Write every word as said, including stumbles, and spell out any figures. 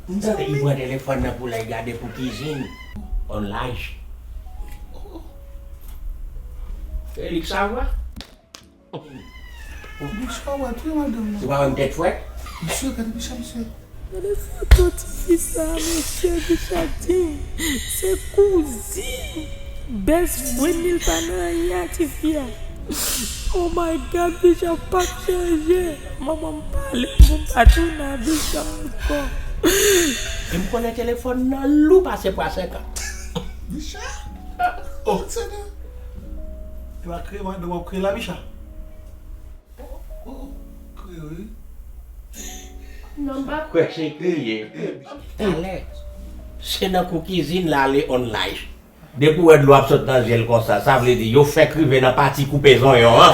M tande li pran telefòn nan pou l al gade pou kizin. Online. E li k savwa? Bicha, w ap touye madanm nan. Ou pa wè m tèt frèt? Mesye, gade Bicha, mesye. Gade foto tifi sa, mesye, Bicha di se kouzin best friend li, l pa nan anyen ak tifi a. Oh my God, Bicha p ap chanje. Manman m pale pou m pa tounen a Bicha ankò. E m konnen telefòn nan lou pase pwa senkant. Bicha? Oh. Ou pa kreye madanm w ap kreye la, Bicha? Oh, oh, oh, kreye, wi. Non, m pa kwè se kreye. Talè, se nan kou kizin l ale online. Depi w wè dlo ap sot nan je l konsa, sa vle di yo fèk rive nan pati koupe zonyon an.